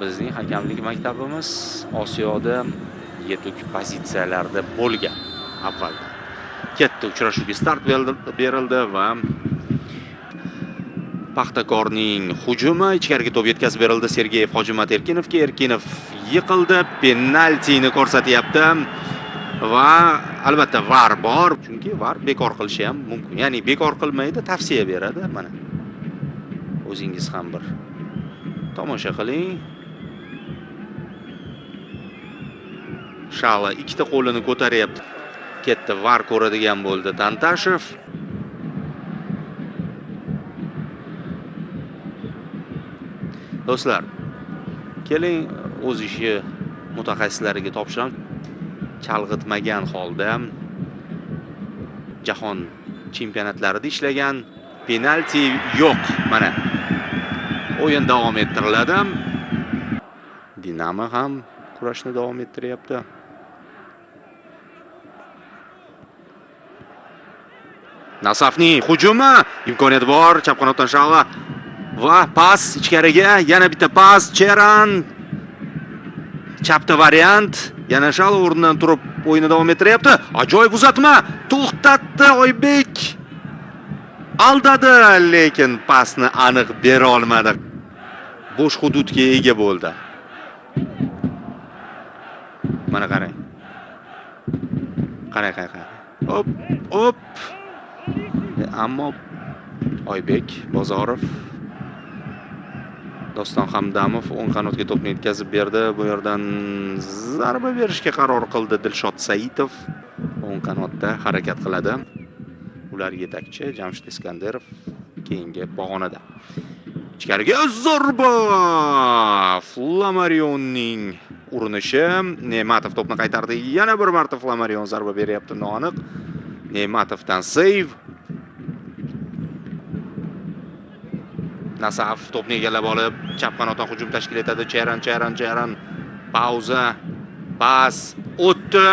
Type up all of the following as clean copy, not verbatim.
Bizning hakamlik maktabimiz Osiyoda yetuk pozitsiyalarda bo'lgan avvalda. Katta uchrashuvga start berildi va Paxtakorning hujumi, ichkariga to'p yetkazib berildi Sergeyev Hojimat Erkinovga, Erkinov yiqildi, penaltini ko'rsatyapti va albatta VAR bor, chunki VAR bekor qilishi ham mumkin. Ya'ni bekor qilmaydi, tavsiya beradi. Mana o'zingiz ham bir tomosha qiling. Shala ikkita qo'lini ko'taryapti. Ketdi, VAR ko'radigan bo'ldi Tantashev. Do'stlar, keling o'z ishi mutaxassislariga topshiramiz. Chalg'itmagan holda jahon chempionatlarida ishlagan, penalti yo'q. Mana o'yin davom ettiriladi. Dinamo ham kurashni davom ettiryapti. Nasafning hujumi, imkoniyati bor, chap qanotdan Shala va pas ichkariga, yana bitta pas, Cheran. Chapda variant, yana Shala o'rnidan turib o'yinni davom ettiryapti. Ajoyib uzatma, to'xtatdi Oybek. Aldadi, lekin pasni aniq bera olmadi. Bo'sh hududga ega bo'ldi. Mana qarang. Qarang, qarang, qarang. Hop, hop. Ammo Oybek Bozorov, Doston Hamdamov o'ng qanotga to'pni yetkazib berdi. Bu yerdan zarba berishga qaror qildi Dilshod Saitov. O'ng qanotda harakat qiladi. Ular yetakchi Jamshid Iskandarov keyingi pog'onada. Ichkariga zarba! Flamarionning urinishi. Ne'matov to'pni qaytardi. Yana bir marta Flamarion zarba beryapti, noaniq. Ne'matovdan save. Nasaf to'pni egallab olib, chap qanotdan hujum tashkil etadi. Cheran, Cheran, Cheran. Pauza. Pas o'tdi.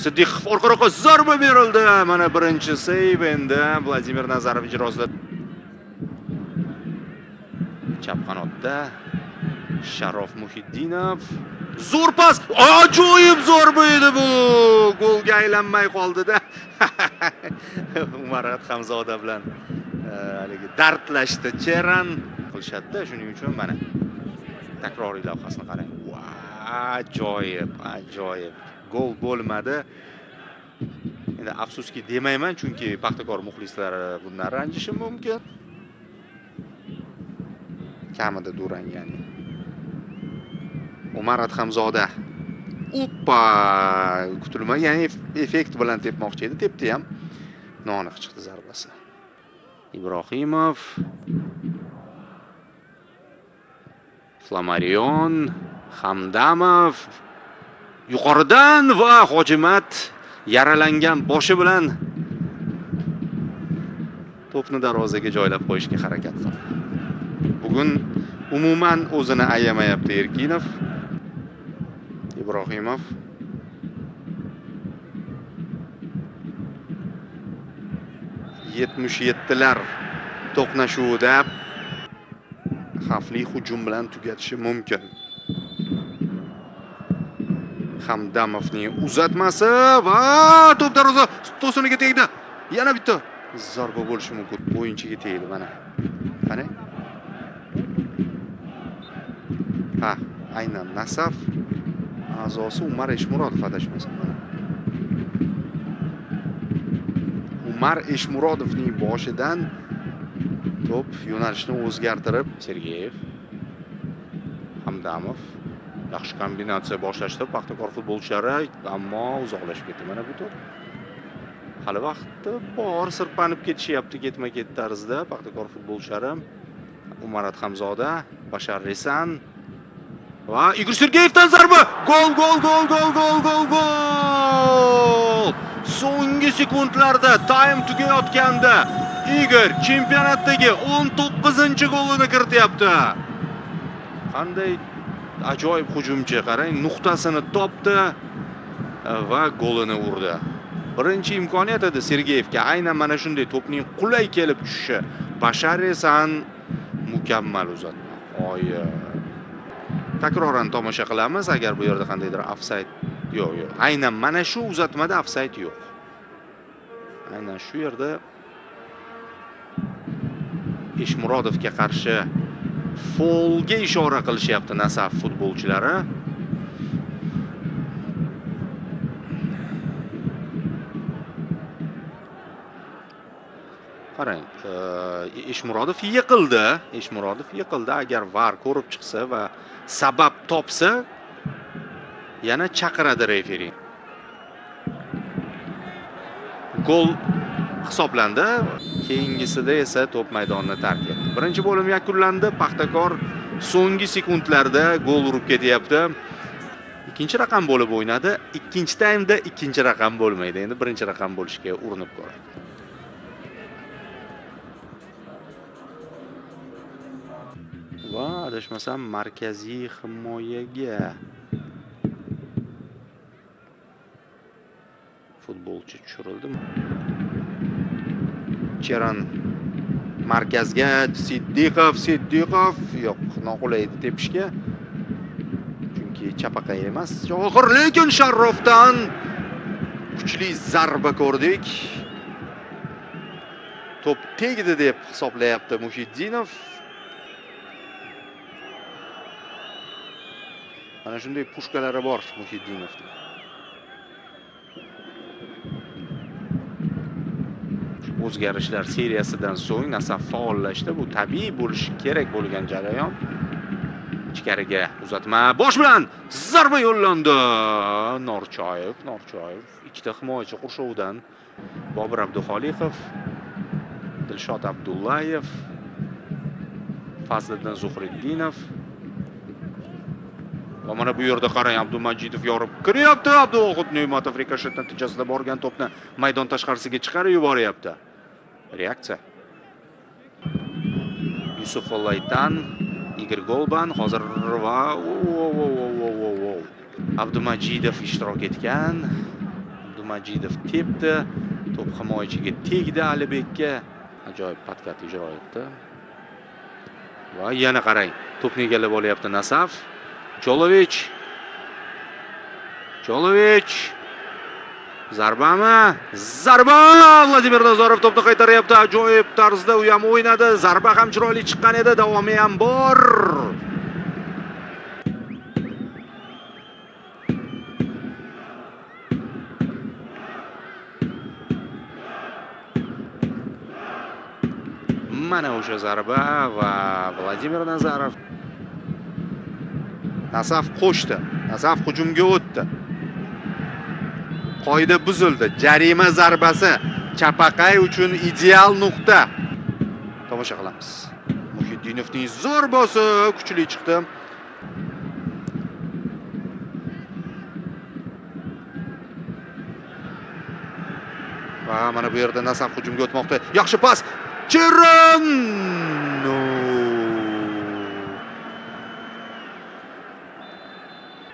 Siddiqov orqaroqqa zarba berildi. Mana birinchi save endi Vladimir Nazarov ijrosida. Chap qanotda Sharof Muhiddinov. Zo'r pas! Ajoyib zarba edi bu. Golga aylanmay qoldi-da. Umarat Hamzoda bilan haligi dardlashdi Cheran. Qilishadi-da, shuning uchun mana takroriy lavhasini qarang. Ajoyib, ajoyib. Gol bo'lmadi. Endi afsuski demayman, chunki Paxtakor muxlislari bundan ranjishi mumkin. Kamida durang ya'ni. Umarat Hamzoda. Uppa! Kutilmagan effekt bilan tepmoqchi edi, tepdi ham. Noaniq chiqdi zarbasi. Ibrohimov, Flamarion, Hamdamov yuqoridan va Hojimat yaralangan boshi bilan to'pni darvozaga joylab qo'yishga harakat qildi. Bugun umuman o'zini ayamayapti Erkinov. Ibrohimov. 77lar to'qnashuvida xavfli hujum bilan tugatishi mumkin. Hamdamovning uzatmasi va to'p darvoza to'siniga tegdi. Yana bitta zarba bo'lishi mumkin. O'yinchiga tegdi mana. Qani? Ha, aynan Nasaf a'zosi Umar Eshmurodov adashmasam mana. Umar Eshmurodovning boshidan to'p yo'nalishini o'zgartirib Sergeyev, Hamdamov yaxshi kombinatsiya boshlashdi Paxtakor futbolchilari, ammo uzoqlashib ketdi mana bu to'p. Hali vaqti bor, sirpanib ketishyapti ketma-ket tarzda Paxtakor futbolchilari. Umarat Hamzoda, Bashar Resan va Igor Sergeyevdan zarba! Gol, gol, gol, gol, gol, gol, gol! So'nggi sekundlarda taym tugayotganda Igor chempionatdagi 19-golini kirityapti. Qanday ajoyib hujumchi, qarang, nuqtasini topdi va golini urdi. Birinchi imkoniyat edi Sergeyevga. Aynan mana shunday to'pning qulay kelib tushishi. Bashar Resan mukammal uzatma. Oy. Takroran tomosha qilamiz. Agar bu yerda qandaydir ofsayd yo'q, yo'q. Aynan mana shu uzatmada ofsayd yo'q. Aynan shu yerda Eshmurodovga qarshi folga ishora qilishyapti Nasaf futbolchilari. Qarang, Eshmurodov yiqildi. Eshmurodov yiqildi. Agar VAR ko'rib chiqsa va sabab topsa, yana chaqiradi referi. Gol hisoblandi. Keyingisida esa to'p maydonni tark etdi. Birinchi bo'lim yakunlandi. Paxtakor so'nggi sekundlarda gol urib ketyapti. Ikkinchi raqam bo'lib o'ynadi. Ikkinchi taymda ikkinchi raqam bo'lmaydi. Endi birinchi raqam bo'lishga urinib ko'radi. Va adashmasam markaziy himoyaga futbolchi tushirildi. Cheran markazga, Siddiqov, Siddiqov yo'q, noqulay edi tepishga. Chunki chapaqay emas. Oxir lekin Sharrofdan kuchli zarba ko'rdik. To'p tegdi deb hisoblayapti Muhiddinov. Mana shunday pushkalari bor Muhiddinovning. O'zgarishlar seriyasidan so'ng Nasaf faollashdi. Bu tabiiy bo'lishi kerak bo'lgan jarayon. Ichkariga uzatma, bosh bilan zarba yo'llandi. Norchoyev, Norchoyev ikkita himoyachi qurshovidan Bobur Abduxoliqov, Dilshod Abdullayev, Fazliddin Zuhriddinov. Va mana bu yerda qarang, Abdumajidov yorib kiryapti. Abduvohid Ne'matov rikoshet natijasida borgan to'pni maydon tashqarisiga chiqarib yuboryapti. Reaksiya. Yusuf Ollaytan, Igor Golban hozir va Abdumajidov ishtirok etgan. Abdumajidov tepdi, to'p himoyachiga tegdi Alibekka. Ajoyib podkat ijro etdi. Va yana qarang, to'pni egallab olyapti Nasaf. Cholovich. Cholovich. Zarbami? Zarba! Vladimir Nazarov to'pni qaytaryapti. Ajoyib tarzda u ham o'ynadi. Zarba ham chiroyli chiqqan edi. Davomi ham bor. Mana o'sha zarba va Vladimir Nazarov. Nasaf qo'shdi. Nasaf hujumga o'tdi. Qoida buzildi. Jarima zarbasi chapaqay uchun ideal nuqta. Tomosha qilamiz. Muhiddinovning zarbasi kuchli chiqdi. Va mana bu yerda Nasaf hujumga o'tmoqda. Yaxshi pas. Cheran!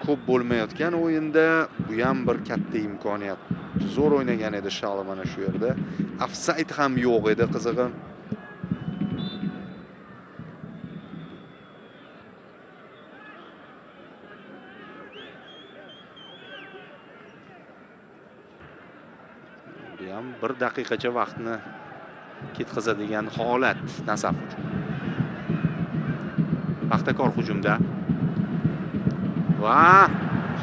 Ko'p bo'lmayotgan o'yinda bu ham bir katta imkoniyat. Zo'r o'ynagan edi Shali mana shu yerda. Ofsayd ham yo'q edi, qizig'i. Bu ham bir daqiqacha vaqtni ketkazadigan holat Nasaf uchun. Paxtakor hujumda. Va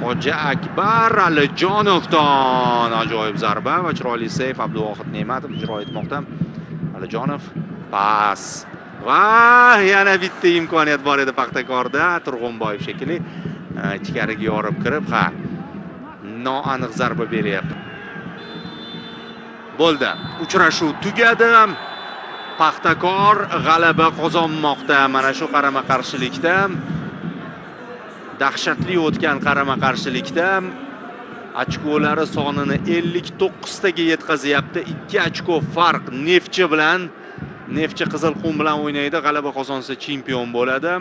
Hoji Akbar Alijonovdan ajoyib zarba va chiroyli seyf Abduvohid Ne'matov ijro etmoqda. Alijonov pas va yana bitta imkoniyat bor edi Paxtakorda. Turg'unboyev shekilli ichkariga yorib kirib, ha, noaniq zarba beryapti. Bo'ldi. Uchrashuv tugadi. Paxtakor g'alaba qozonmoqda mana shu qarama-qarshilikda. Dahshatli o'tgan qarama-qarshilikda ochkolari sonini 59 taga yetkazyapti. 2 ochko farq Neftchi bilan. Neftchi Qizilqum bilan o'ynaydi. G'alaba qozonsa chempion bo'ladi.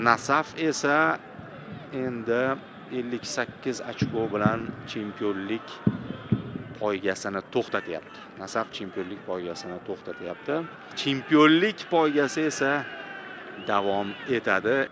Nasaf esa endi 58 ochko bilan chempionlik poygasini to'xtatyapti. Nasaf chempionlik poygasini to'xtatyapti. Chempionlik poygasi esa davom etadi.